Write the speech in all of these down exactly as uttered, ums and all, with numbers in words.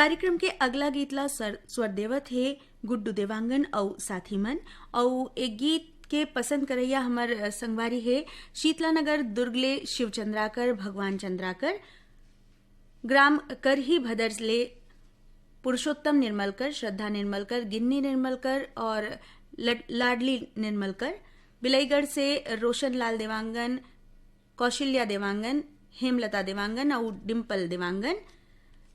कार्यक्रम के अगला गीत ला स्वर, स्वर देवत हे गुड्डू देवांगन अउ साथी मन। अउ एक गीत के पसंद करैया हमर, अ, संगवारी हे शीतला नगर दुर्ग ले शिव चंद्राकर, भगवान चंद्राकर, ग्राम करही भदर ले पुरुषोत्तम निर्मलकर, श्रद्धा निर्मलकर, गिन्नी निर्मलकर और लड-, लाडली निर्मलकर, बिलईगढ़ से रोशन लाल देवांगन, कौशल्या देवांगन, हेमलता देवांगन अउ डिम्पल देवांगन,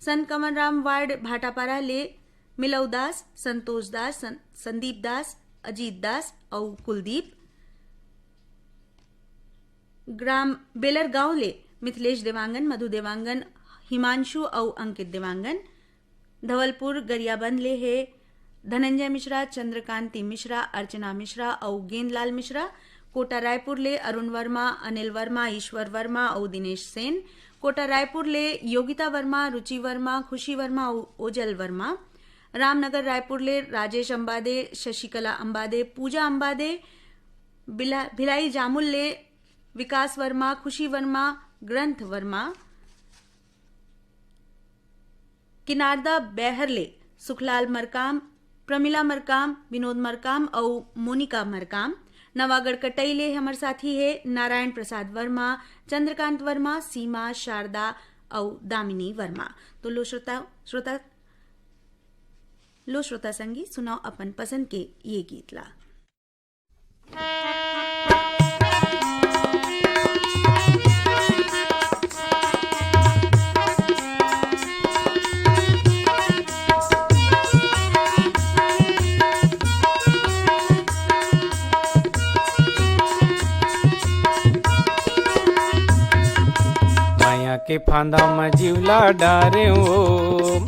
संत कमलराम वार्ड भाटापारा ले मिलऊ दास, संतोष दास, सं-, संदीप दास, अजीत दास अउ कुलदीप, ग्राम बेलर गांव ले मिथिलेश देवांगन, मधु देवांगन, हिमांशु अउ अंकित देवांगन, धवलपुर गरियाबंद ले हे धनंजय मिश्रा, चंद्रकांति मिश्रा, अर्चना मिश्रा अउ गेंदलाल मिश्रा। कोटा रायपुर ले अरुण वर्मा, अनिल वर्मा, ईश्वर वर्मा अउ दिनेश सेन। कोटा रायपुर ले योगिता वर्मा, रुचि वर्मा, खुशी वर्मा अउ ओजल वर्मा। रामनगर रायपुर ले राजेश अंबादे, शशिकला अंबादे, पूजा अंबादे। बिला-, भिलाई जामुल ले विकास वर्मा, खुशी वर्मा, ग्रंथ वर्मा। किनारदा बैहर ले सुखलाल मरकाम, प्रमिला मरकाम, विनोद मरकाम अउ मोनिका मरकाम। नवागढ़ कटई ले हमर साथी हे नारायण प्रसाद वर्मा, चंद्रकांत वर्मा, सीमा, शारदा अउ दामिनी वर्मा। तो लो श्रोता, श्रोता, लो श्रोता संगी, सुनाओ अपन पसंद के ये गीत ला। माया के फांदा म जीव ला डारे ओ,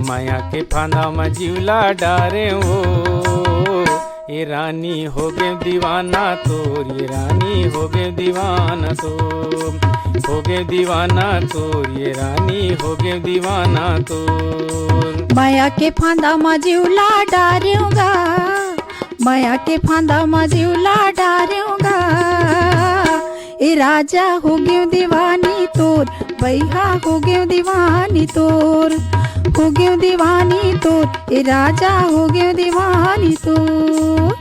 माया के फांदा म जीव ला डारे ओ। ए रानी हो गे दीवाना तोर, ए रानी हो गे दीवाना तोर, हो गे दीवाना तोर, ए रानी हो गे दीवाना तोर। माया के फांदा म जीव ला डारेंव गा, माया के फांदा म जीव ला डारेंव गा। ए राजा हो गेंव दीवानी तोर, बइहा हो गेंव दीवानी तोर, हो गेंव दीवानी तोर, ए राजा हो गेंव दीवानी तोर।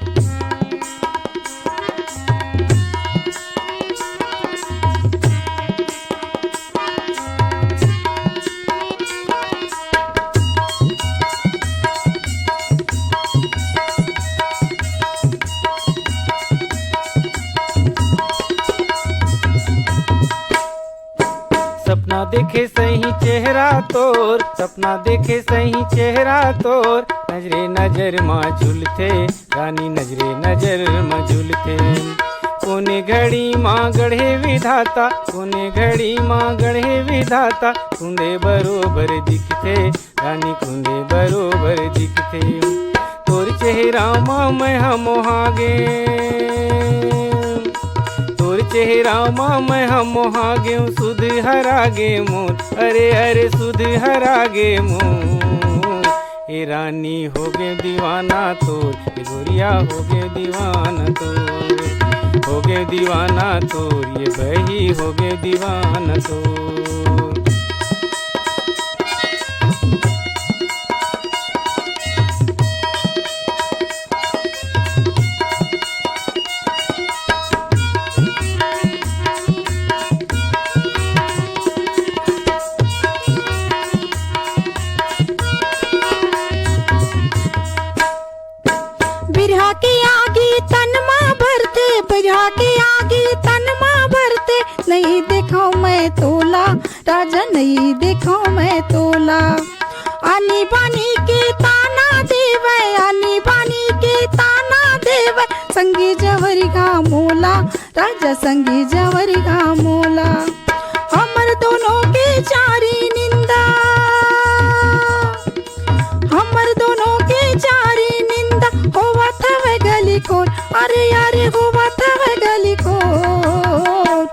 सपना देखे सही चेहरा तोर, सपना देखे सही चेहरा तोर, नजरे नजर मा झुलथे, रानी नजरे नजर मा झुलथे। कोने घड़ी मा गढ़े विधाता, कोने घड़ी मा गढ़े विधाता, कुंदे बरोबर दिखथे, रानी कुंदे बरोबर दिखथे। तोर चेहरा मा मैं हा मोहा गे, तोर चेहरा मा मैं हा मोहा गेंव, सुध हरा गे मोर, अरे अरे सुध हरा गे मोर। ए रानी हो गे दीवाना तोर, ए गोरिया हो गे दीवाना तोर, हो गे दीवाना तोर, ए बही हो गे दीवाना तोर। बिरहा के आगी तन मा बरथे, बिरहा के आगी तन मा बरथे, नइ देखंव मैं तोला, राजा नइ देखंव मैं तोला। आनी बानी के ताना देवय, आनी बानी के ताना देवय, संगी जवरिगा मोला, राजा संगी जवरिगा मोला। हमर दोनों के चारी निंदा, हमर दोनों के चारी निंदा, होवत हवय गली खोर, अरे अरे होवत हवय गली खोर।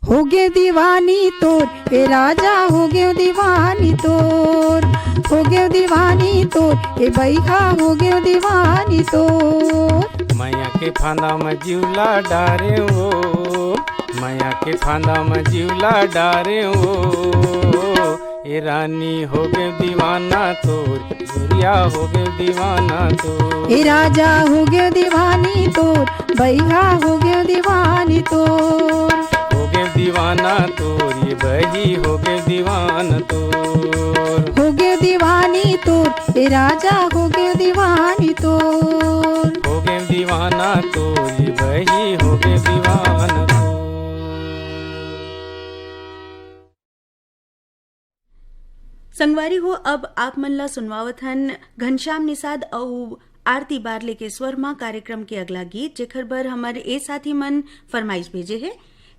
हो गेंव दीवानी तोर, ए राजा हो गेंव दीवानी तोर, हो गेंव दीवानी तोर, ए बइहा हो गेंव दीवानी तोर। मया के फांदा म जीव ला डारे ओ, मया के फांदा म जीव ला डारे ओ, ए रानी हो गे दीवाना तोर, गोरिया हो गे दीवाना तोर। ए राजा हो गे दीवानी तोर, बइहा हो गे दीवानी तोर। हो गे दीवाना तोर, ये बही हो गे दीवान तोर। हो गे दीवानी तोर, ए राजा हो गे दीवानी तोर। हो गे दीवाना तोर, ये बही हो गे दीवान तोर। संगवारी हो, अब आप मन ला सुनवावत हन घनश्याम निषाद अउ आरती बारले के स्वर म कार्यक्रम के अगला गीत, जेखर बर हमर ए साथी मन फरमाइश भेजे हे।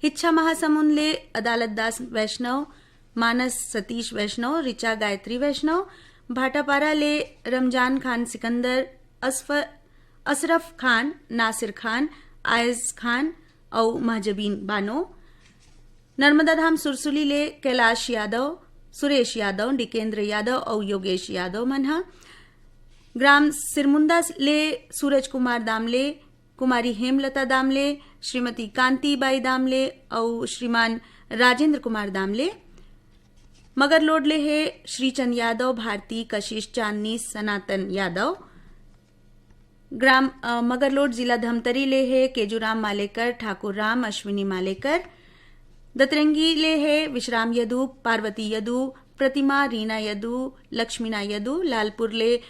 हिच्छा महासमुंद ले अदालत दास वैष्णव, मानस सतीश वैष्णव, ऋचा गायत्री वैष्णव, भाटापारा ले रमजान खान सिकंदर, असफ-, अशरफ खान, नासिर खान, आयज खान अउ महजबीन बानो। नर्मदा धाम सुरसुली ले कैलाश यादव, सुरेश यादव, डिकेंद्र यादव अउ योगेश यादव मन ह। ग्राम सिरमुंदा ले सूरज कुमार दामले, कुमारी हेमलता दामले, श्रीमती कांति बाई दामले अउ श्रीमान राजेंद्र कुमार दामले। मगरलोड ले हे श्रीचंद यादव, भारती, कशिश, चांदनी, सनातन यादव। ग्राम, अ, मगरलोड, जिला धमतरी ले हे केजूराम मालेकर, ठाकुर राम, अश्विनी मालेकर। दतरंगी ले हे विश्राम यदु, पार्वती यदु, प्रतिमा, रीना यदु, लक्ष्मीना यदु। लालपुर ले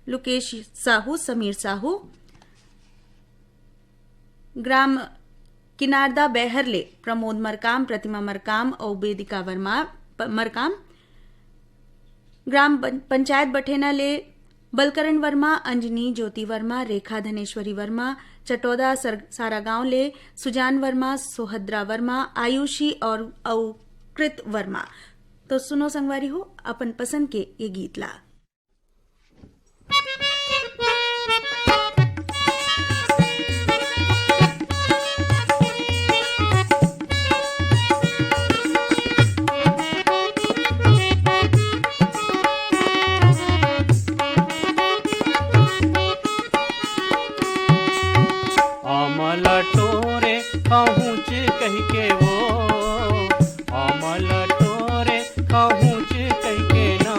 लुकेश साहू, समीर साहू। ग्राम किनारदा बैहर ले प्रमोद मरकाम, प्रतिमा मरकाम अउ वेदिका वर्मा प-, मरकाम। ग्राम पं-, पंचायत बठेना ले बलकरण वर्मा, अंजनी ज्योति वर्मा, रेखा धनेश्वरी वर्मा। चटौदा सर-, सारा गांव ले सुजान वर्मा, सोहद्रा वर्मा, आयुषी और अउ कृत वर्मा। तो सुनो संगवारी हो अपन पसंद के ये गीत ला। अमला टोरे पहुँच कहिके वो, अमला टोरे पहुँच कहिके ना,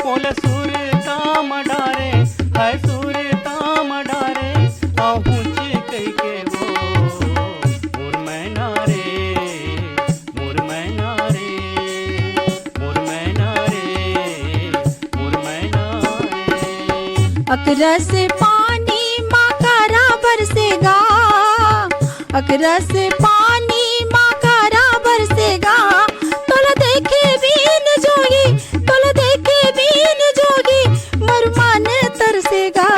मोला सुरता म डारे, हाय सुरता म डारे, पहुँच कहिके वो, मोर मैना रे, मोर मैना रे, मोर मैना रे, मोर मैना रे। अकरस पानी मा करा बरसेगा, अकरस पानी मा करा बरसेगा, तोला देखे बिन जोगी, तोला देखे बिन जोगी, मोर मन तरसेगा,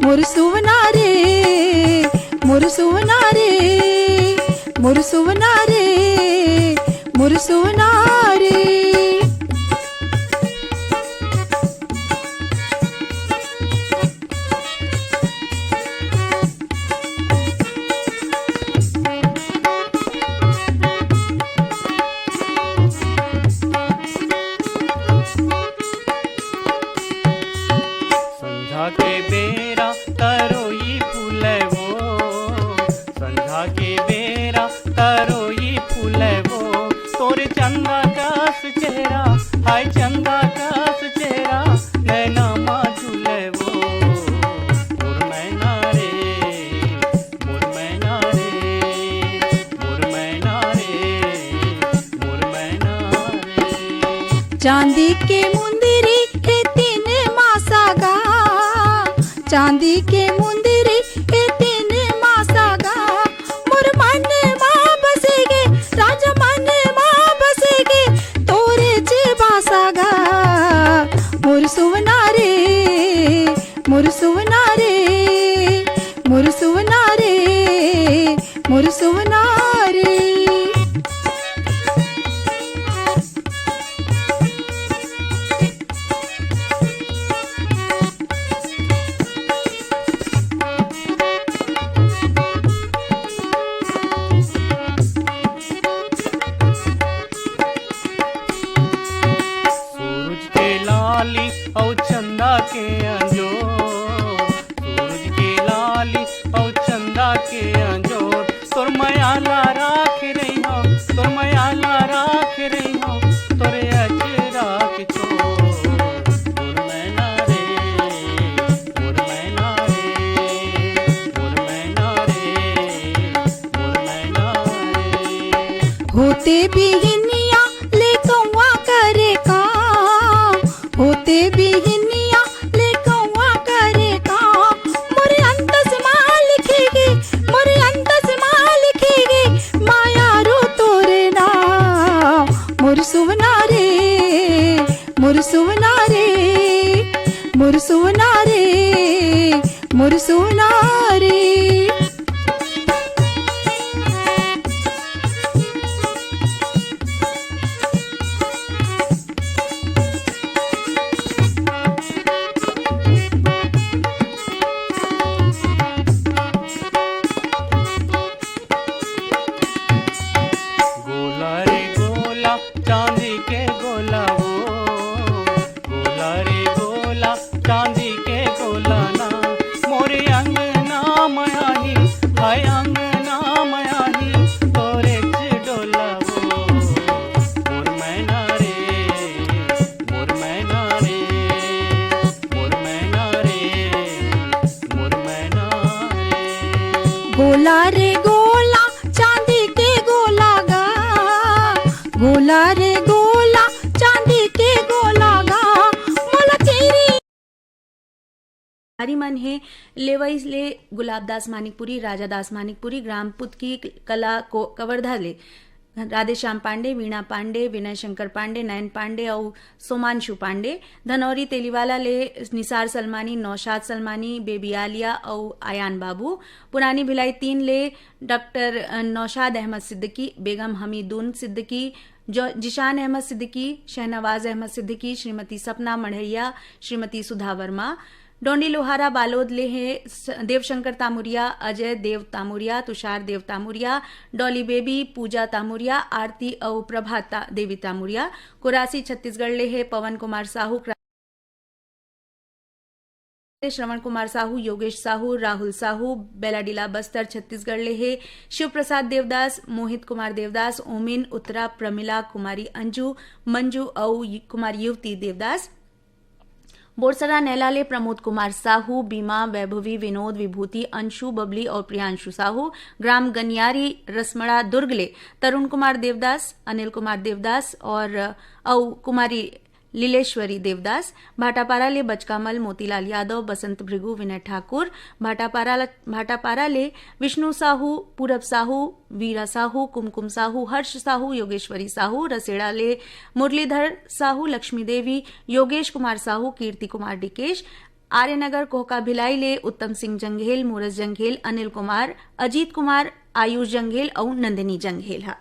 मोर सुवना रे, मोर सुवना रे, मोर सुवना रे, मोर सुवना रे। संझा के बेरा तरोई फूले वो, संझा के बेरा तरोई फूले वो, तोरे चंदा कस चेहरा, हाय चंदा कस चेहरा, नैना मा झूले वो, मोर मैना रे, मोर मैना रे, मोर मैना रे, मोर मैना रे। चांदी के मुंदरी ए तीन मासा गा, चांदी के मुंदरी ए तीन मासा गा, मोर मन मा बसेगे, राजा मन मा बसेगे, तोरे जे बासा गा, मोर सुवना रे, मोर सुवना रे, मोर सुवना रे, मोर सुवना रे। सूरज के लाली अउ चंदा के अंजोर, सूरज के लाली अउ चंदा के अंजोर, तोर मया ला राखे रहिहंव, तोर मया ला ए बिहनिया ले कौआ करे काम, होते बिहनिया ले कौआ करे काम। मोर अंतस मा लिखे गे, मोर अंतस मा लिखे गे, माया रो तोरे नाम। मोर सुवना रे, मोर सुवना रे, मोर सुवना रे, मोर सुवना रे। गोला रे गोला, चांदी के गोला वो, गोला रे गोला, चांदी के गोला ना, मोरे अंगना मयाही, हाय अंगना मयाही, तोरे च डोला वो, मोर मैना रे, मोर मैना रे, मोर मैना रे, मोर मैना रे। गोला रे गोला, चांदी के गोला गा, गोला रे गोला, चांदी के गोला गा, मोला तेरी। हरी मन हे लेवई ले गुलाब दास मानिकपुरी, राजा दास मानिकपुरी, ग्राम पुतकी कला को कवर्धा ले राधेश्याम पांडे, वीणा पांडे, विनय शंकर पांडे, नयन पांडे अउ सोमांशु पांडे, धनौरी तेलीवाला ले निसार सलमानी, नौशाद सलमानी, बेबी आलिया अउ आयान बाबू, पुरानी भिलाई तीन ले डॉक्टर नौशाद अहमद सिद्दीकी, बेगम हमीदुन सिद्दीकी, जो-, जिशान अहमद सिद्दीकी, शहनवाज अहमद सिद्दीकी, श्रीमती सपना मढ़ैया, श्रीमती सुधा वर्मा, डोंडी लोहारा बालोद ले हे स-, देवशंकर तामुरिया, अजय देव तामुरिया, तुषार देव तामुरिया, डॉली बेबी, पूजा तामुरिया, आरती अउ प्रभात ता-, देवी तामुरिया, कोरासी छत्तीसगढ़ ले हे पवन कुमार साहू, क्रा-, श्रवण कुमार साहू, योगेश साहू, राहुल साहू, बेलाडीला बस्तर छत्तीसगढ़ ले हे शिव प्रसाद देवदास, मोहित कुमार देवदास, ओमिन उत्तरा, प्रमिला कुमारी, अंजू, मंजू अउ यु-, कुमार युवती देवदास। बोरसरा नैला ले प्रमोद कुमार साहू, बीमा, वैभवी, विनोद, विभूति, अंशु, बबली और प्रियांशु साहू, ग्राम गनियारी, रसमड़ा, दुर्ग ले तरुण कुमार देवदास, अनिल कुमार देवदास और अउ कुमारी लीलेश्वरी देवदास, भाटापारा ले बचकामल, मोतीलाल यादव, बसंत भृगु, विनय ठाकुर, भाटापारा ल-, भाटापारा ले विष्णु साहू, पूरब साहू, वीरा साहू, कुमकुम साहू, हर्ष साहू, योगेश्वरी साहू, रसेड़ा ले मुरलीधर साहू, लक्ष्मी देवी, योगेश कुमार साहू, कीर्ति कुमार डिकेश, आर्यनगर कोहका भिलाई ले उत्तम सिंह जंघेल, मूरज जंघेल, अनिल कुमार, अजीत कुमार, आयुष जंघेल अउ नंदिनी जंघेल ह।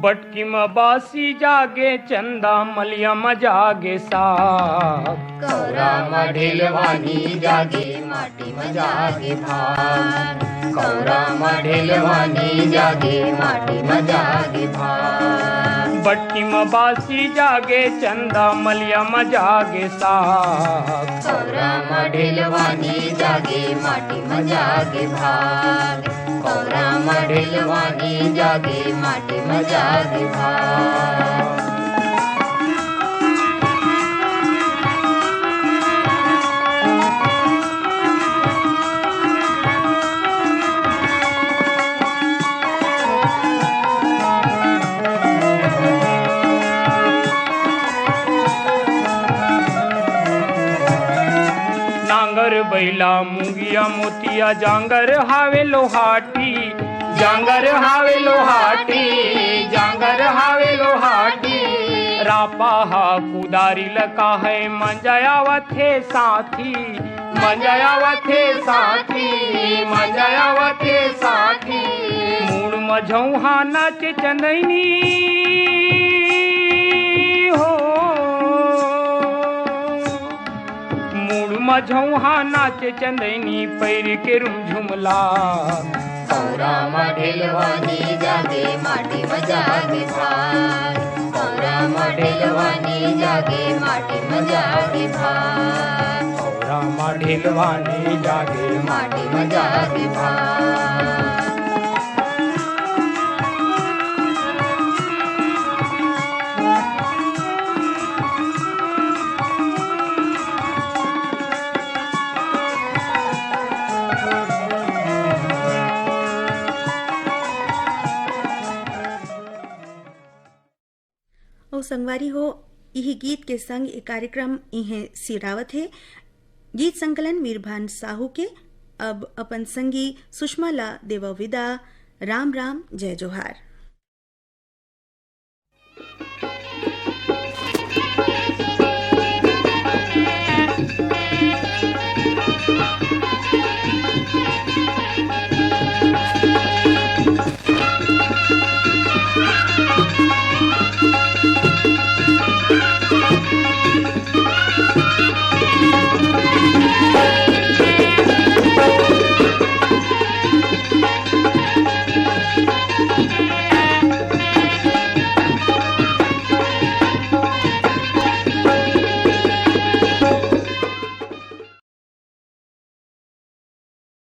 बटकी म बासी जागे चंदा, मलिया म जागे साग। कौरा म ढेलवानी जागे, माटी म जागे भाग। कौरा म ढेलवानी जागे, माटी म जागे भाग। बटकी म बासी जागे चंदा, मलिया म जागे साग। कौरा म ढेलवानी जागे, माटी म जागे भाग। कौरा म ढेलवानी जागे, माटी म जागे भाग। नांगर बैला मुंगिया मोतिया जांगर हावे लोहाटी, जांगर हावे लोहाटी, जांगर हावे लोहाटी। रापा हा कुदारी ल काहे मंजायावत हे साथी, मंजायावत हे साथी, मंजायावत हे साथी। मुड़ म झौहा नाचे चंदैनी हो, मुड़ म झौहा नाचे चंदैनी, पैर के रुमझुमला। कौरा म ढेलवानी जागे, माटी म जागे भाग। कौरा म ढेलवानी जागे, माटी म जागे भाग। कौरा म ढेलवानी जागे, माटी म जागे भाग। संगवारी हो, इही गीत के संग ये कार्यक्रम इहें सिरावत हे। गीत संकलन मीरभान साहू के। अब अपन संगी सुषमा ला देवा विदा। राम राम, जय जोहार।